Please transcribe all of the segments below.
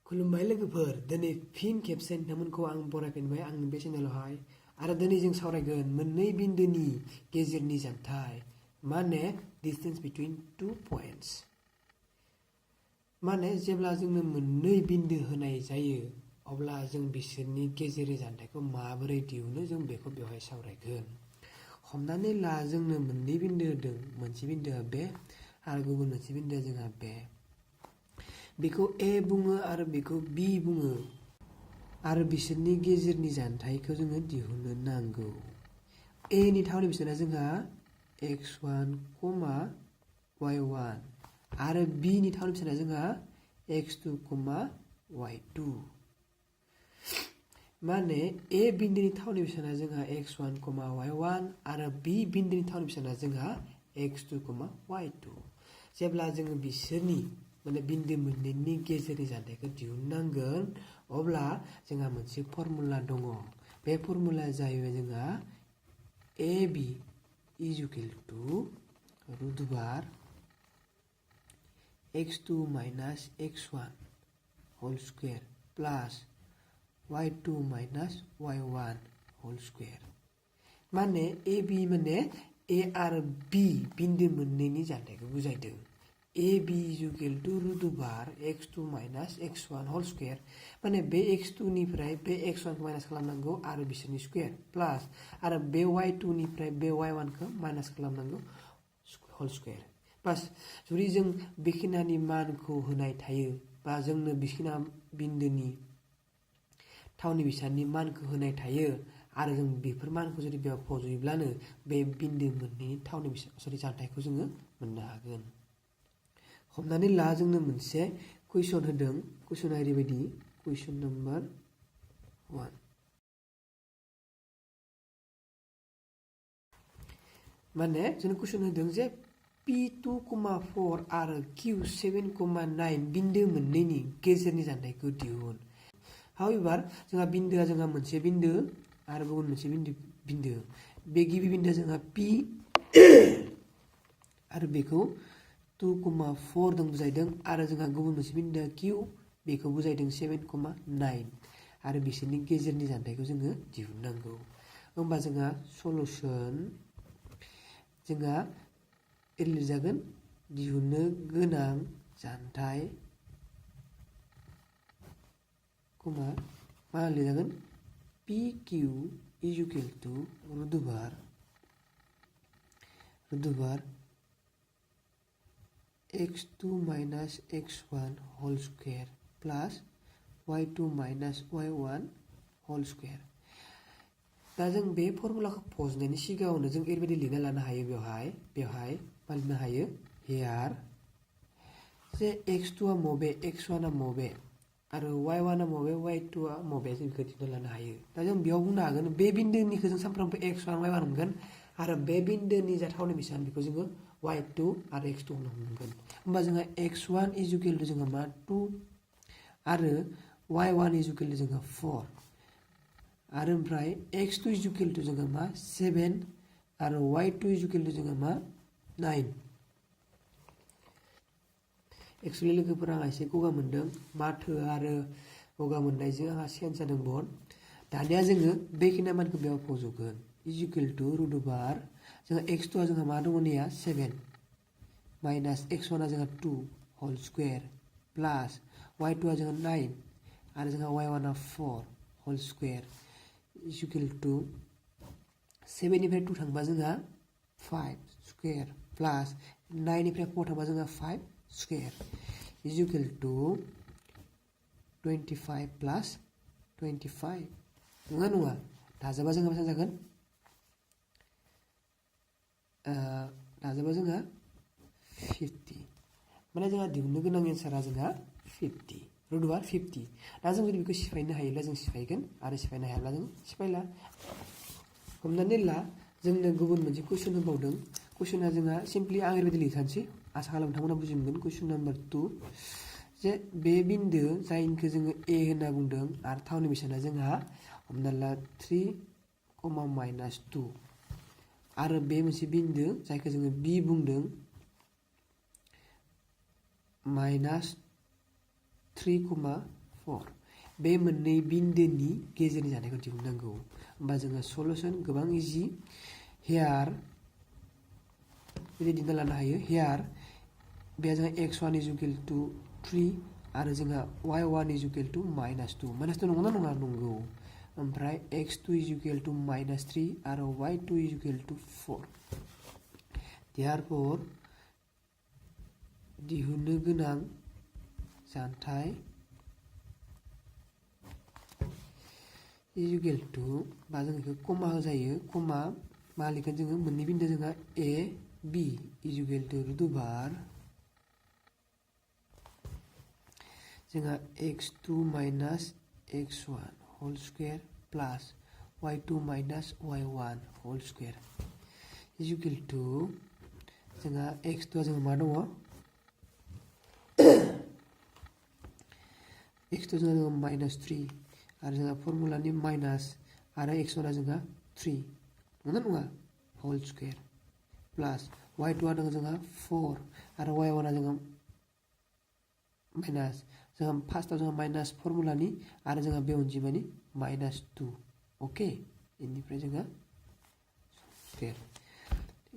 खुलुमबाय लोगोफोर दिनै फिन खेबसे नोंथांमोनखौ आं बरायफिनबाय आंनि बे चेनेलावहाय आरो दिनै जों सावरायगोन मोननै बिन्दोनि गेजेरनि जानथाय माने डिस्टेंस बिटुइन टू पॉइंट्स माने जेब्ला जोंनो मोननै बिन्दो होनाय जायो अब्ला जों बिसोरनि गेजेरनि जानथायखौ माबोरै दिहुनो जों बेखौ बेवहाय सावरायगोन। हमनानै ला जोंनो मोननै बिन्दो होदों मोनसे बिन्दोआ बे आरो गुबुन मोनसे बिन्दोआ जोंहा बे बेखौ ए बुङो आरो बेखौ बी बुङो आरो बिसोरनि गेजेरनि जानथायखौ जोङो दिहुननो नांगौ। ए नि थावनि बिसोरना जोंहा x1, y1 आरो बी नि थावनि बिसोरना जोंहा x2, y2 माने ए बिन्दोनि थावनि बिसोरना जोंहा x1, y1 आरो बी बिन्दोनि थावनि बिसोरना जोंहा x2, y2 जेब्ला जोङो बिसोरनि माने बिन्दो मोननैनि गेजेरनि जानथायखौ दिहुननांगोन अब्ला जोंहा मोनसे फर्मुला दङ। बे फर्मुलाया जाहैबाय जोंहा AB is equal to root over x2 minus x1 whole square plus y2 minus y1 whole square माने AB माने A आरो B बिन्दो मोननैनि जानथायखौ बुजायदों। AB is equal to root over x2 minus x1 whole square माने बे x2 निफ्राय बे x1 को माइनास खालामनांगौ आरो बिसोरनि स्क्वायर प्लस आरो बे y2 निफ्राय बे y1 को माइनास खालामनांगौ होल स्क्वायर प्लस जुदि जों बेखिनानि मानखौ होनाय थायो बा जोंनो बिखिना बिन्दोनि थावनि बिसाननि मानखौ होनाय थायो आरो जों बेफोर मानखौ जुदि बेयाव फज'योब्लानो बे बिन्दो मोननैनि थावनि बिसाननि जानथायखौ जोङो मोननो हागोन। हमनानै ला जोंनो मोनसे कुइसन होदों कुइसना ओरैबायदि कुइसन नम्बर 1 माने जोंनो कुइसन होदों जे P2,4 आरो Q7,9 बिन्दो मोननैनि गेजेरनि जानथायखौ दिहुन। हाउएभार जोंहा बिन्दोआ जोंहा मोनसे बिन्दो आरो गुबुन मोनसे बिन्दो बे गिबि बिन्दोआ जोंहा P आरो बेखौ 2,4 जों बुजायदों आरो जोंहा गुबुन मोनसे बिन्दोआ Q बेखौ बुजायदों 7,9 आरो बिसोरनि गेजेरनि जानथायखौ जोङो दिहुननांगौ। होमबा जोंहा सलुशन जोंहा ओरै लिरजागोन दिहुननो गोनां जानथाय मा लिरजागोन PQ is equal to root over x2 minus x1 whole square plus y2 minus y1 whole square दा जों बे फर्मुलाखौ फज'नायनि सिगाङावनो जों ओरैबायदि लिरना लानो हायो बेवहाय मा लिरनो हायो here जे x2 आ मबे x1 आ मबे आरो y1 आ मबे y2 आ मबे जों बेखौ दिहुनना लानो हायो। दा जों बेयाव बुंनो हागोन बे बिन्दोनिखौ जों सानफ्रोमबो x1 y1 मोनगोन आरो बे बिन्दोनि जा थावनि बिसान बेखौ जोङो y2 आरो x2 मोनगोन। होमबा जोंहा x1 is equal to जोंहा मा 2 आरो y1 is equal to जोंहा 4 आरो ओमफ्राय x2 is equal to जोंहा मा 7 आरो y2 is equal to जोंहा मा 9 एक्चुअली लोगोफोरा आंहा एसे गगा मोनदों माथो आरो गगा मोननायजों आंहा चेन्ज जादों बहुद। दानिया जोङो बेखिनि मानखौ बेयाव फज'गोन is equal to root over जोंहा x2 आ जोंहा मा दङ नैया 7 माइनास x1 आ जोंहा 2 होल स्क्वायर प्लस y2 आ जोंहा 9 आरो जोंहा y1 आ 4 whole square is equal to 7 निफ्राय 2 थांबा जोंहा 5 स्क्वायर प्लस 9 निफ्राय 4 थांबा जोंहा 5 square is equal to 25 plus 25 नङा दाजाबा जोंहा बेसेबां जागोन दाजाबा जोंहा 50 माने जोंहा दिहुननो गोनां एन्सारा जोंहा 50 रुट ओभार 50 दा जों जुदि बेखौ सिफायनो हायोब्ला जों सिफायगोन आरो सिफायनो हायाब्ला जों सिफायला। हमनानै ला जोंनो गुबुन मोनसे कुइसन होबावदों कुइसना जोंहा सिम्पलि आं ओरैबायदि लिरखानोसै आसा खालामो नोंथांमोना बुजि मोनगोन। कुइसन नम्बर 2 जे बे बिन्दो जायनिखौ जोङो ए होनना बुंदों आरो थावनि बिसाना जोंहा हमना ला 3,-2 आरो बे मोनसे बिन्दो जायखौ जोङो बी बुंदों -3,4 4 बे मोननै बिन्दोनि गेजेरनि जानायखौ दिहुननांगौ होमबा जोङो सलुशन गोबां इजि हियार बिदि दिहुनना लानो हायो हियार बे जोंहा x1 is equal to 3 आरो जोंहा y1 is equal to -2 -2 नंगौना नङा नंगौ ओमफ्राय x2 is equal to -3 आरो y2 is equal to 4 therefore दिहुननो गोनां जानथाय is equal to बा जों बेखौ कमा होजायो कमा मा लिरगोन जोङो मोननै बिन्दो जोंहा a b is equal to रुटुभार जोंहा x2 minus x1 whole square plus y2 minus y1 whole square is equal to जोंहा x2 जोंहा मा दङ x2 जोंहा -3 आरो जोंहा फर्मुलानि माइनास आरो x1 जोंहा 3 नंगौना नङा whole square plus y2 दङ जोंहा 4 आरो y1 जोंहा माइनास जोंहा फार्स्टआव जोंहा माइनास फर्मुलानि आरो जोंहा बे अनजिमानि -2 ओके इनिफ्राय जोंहा स्क्वायर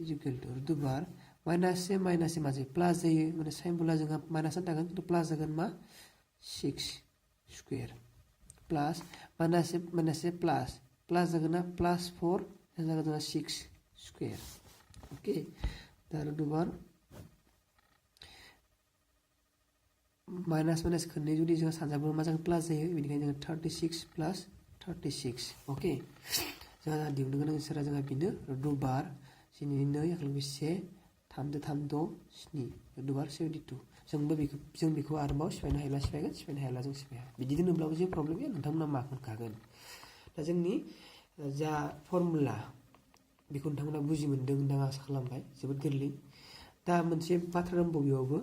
इज इक्वल टु रुटुभार माइनास से माजे प्लास जायो माने सिम्बला जोंहा माइनासआनो थागोन खिन्थु प्लास जागोन मा 6 स्क्वायर प्लास माइनास से प्लास जागोन ना +4 जागोन जोंहा 6 स्क्वायर ओके दा रुटुभार माइनास खन्नै जुदि जोंहा सानजाबो मा जागोन प्लास जायो बेनिखायनो जोङो 36 + 36 ओके जोंहा दिहुननो गोनां एन्सारा जोंहा बेनो रुटुभार 2 1 3 3 6 7 रुटुभार 72 जों बेखौ आरोबाव सिफायनो हायोब्ला सिफायगोन सिफायनो हायाब्ला जों सिफाया बिदि दोनोब्लाबो जेबो प्रब्लेम गैया नोंथांमोना मार्क मोनखागोन दा जोंनि जा फर्मुला बेखौ नोंथांमोना बुजि मोनदों होनना आसा खालामबाय जोबोद गोरलै दा मोनसे बाथ्रा दंबावो बेयावबो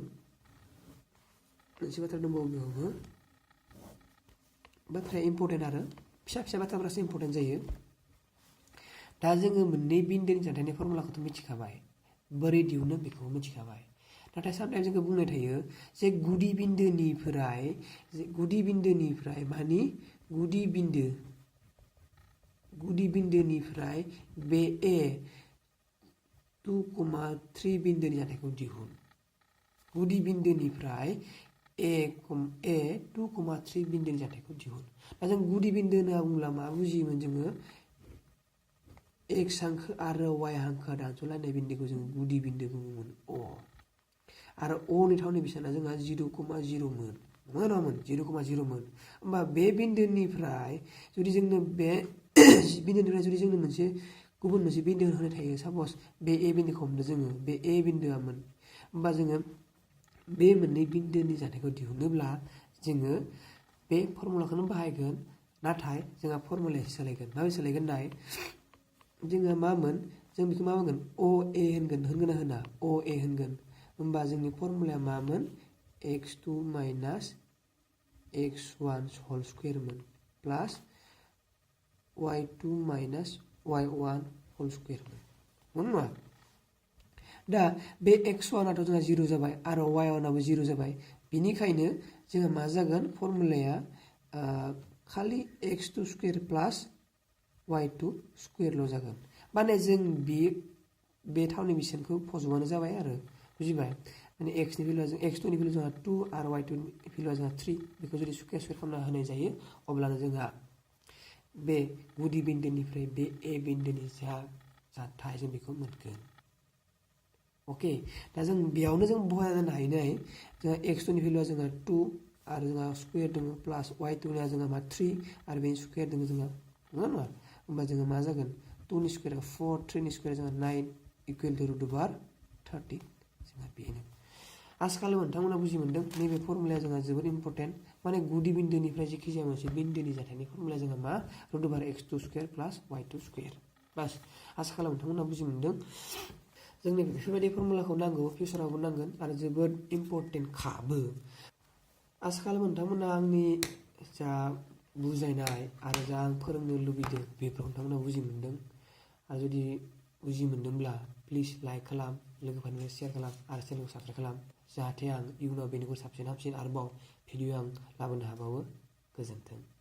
बाथ्राया इम्पर्टेन्ट आरो फिसा बाथ्राफोरासो इम्पर्टेन्ट जायो दा जोङो मोननै बिन्दोनि जानथायनि फर्मुलाखौथ' मिथिखाबाय बोरै दिहुनो बेखौबो मिथिखाबाय नाथाय सामटाइम जोङो बुंनाय थायो जे गुदि बिन्दोनिफ्राय मानि गुदि बिन्दोनिफ्राय बे a 2,3 बिन्दोनि जानथायखौ दिहुन गुदि बिन्दोनिफ्राय a 2,3 बिन्दोनि जानथायखौ दिहुन दा जों गुदि बिन्दो होनना बुंब्ला मा बुजियोमोन जोङो x हांखो आरो y हांखोआ दानस'लायनाय बिन्दोखौ जों गुदि बिन्दो बुङोमोन अ आरो अ नि थावनि बेसेना जोंहा 0,0 मोन नङा नङामोन 0,0 मोन होमबा बे बिन्दोनिफ्राय जुदि जोंनो मोनसे गुबुन मोनसे बिन्दो होनाय थायो सापस बे a बिन्दोखौ हमदो जोङो बे a बिन्दोआमोन होमबा जोङो बे मोननै बिन्दोनि जानथायखौ दिहुनोब्ला जोङो बे फर्मुलाखौनो बाहायगोन नाथाय जोंहा फर्मुलाया सोलायगोन माबोरै सोलायगोन नाय जोंहा मामोन जों बेखौ मा बुंगोन OA होनगोन ना होना OA होनगोन होमबा जोंनि फर्मुलाया मामोन x2 - x1 होल स्क्वायरमोन प्लास y2 - y1 होल स्क्वायरमोन नङा दा बे x1 आथ' जोंहा 0 जाबाय आरो y1 आबो 0 जाबाय बिनिखायनो जोंहा मा जागोन फर्मुलाया खालि x2 स्क्वायर प्लास y2 स्क्वायरल' जागोन माने जों बे थावनि बेसेनखौ फज'बानो जाबाय आरो बुजिबाय माने x नि भेलुआ x2 नि भेलुआ जोंहा 2 आरो y2 नि भेलुआ जोंहा 3 बेखौ जुदि स्क्वायर खालामना होनाय जायो अब्लानो जोंहा बे गुदि बिन्दोनिफ्राय बे a बिन्दोनि जा जानथाय जों बेखौ मोनगोन ओके दा जों बेयावनो जों बहायना हायो जोंहा x2 नि भेलुआ जोंहा 2 आरो जोंहा स्क्वायर दङ प्लास y2 निया जोंहा मा 3 आरो बेनि स्क्वायर दङ जोंहा नङा होमबा जोङो मा जागोन 2 नि स्क्वायरआ 4 3 नि स्क्वायरआ जोंहा 9 इक्वल टु रुटुभार 30 जोंहा बेनो आसा खालामो नोंथांमोना बुजि मोनदों नैबे फर्मुलाया जोंहा जोबोद इम्पर्टेन्ट माने गुदि बिन्दोनिफ्राय जेखि जाया मोनसे बिन्दोनि जानथायनि फर्मुलाया जोंहा मा रुटुभार x2 स्क्वायर प्लास y2 स्क्वायर बास आसा खालामो नोंथांमोना बुजि मोनदों जोंनि बेफोरबायदि फर्मुलाखौ नांगौ फिउचारावबो नांगोन आरो जोबोद इम्पर्टेन्ट खाबो आसा खालामो नोंथांमोना आंनि जा बुजायनाय आरो जा आं फोरोंनो लुबैदों बेफोरखौ नोंथांमोना बुजि मोनदों आरो जुदि बुजि मोनदोंब्ला प्लिज लाइक खालाम लोगोफोरनो शेयार खालाम आरो चेनेलखौ साबस्क्राइब खालाम जाहाथे आं इयुनाव बेनिख्रुइ साबसिन हामसिन आरोबाव भिडिअ आं लाबोनो हाबावो गोजोन्थों।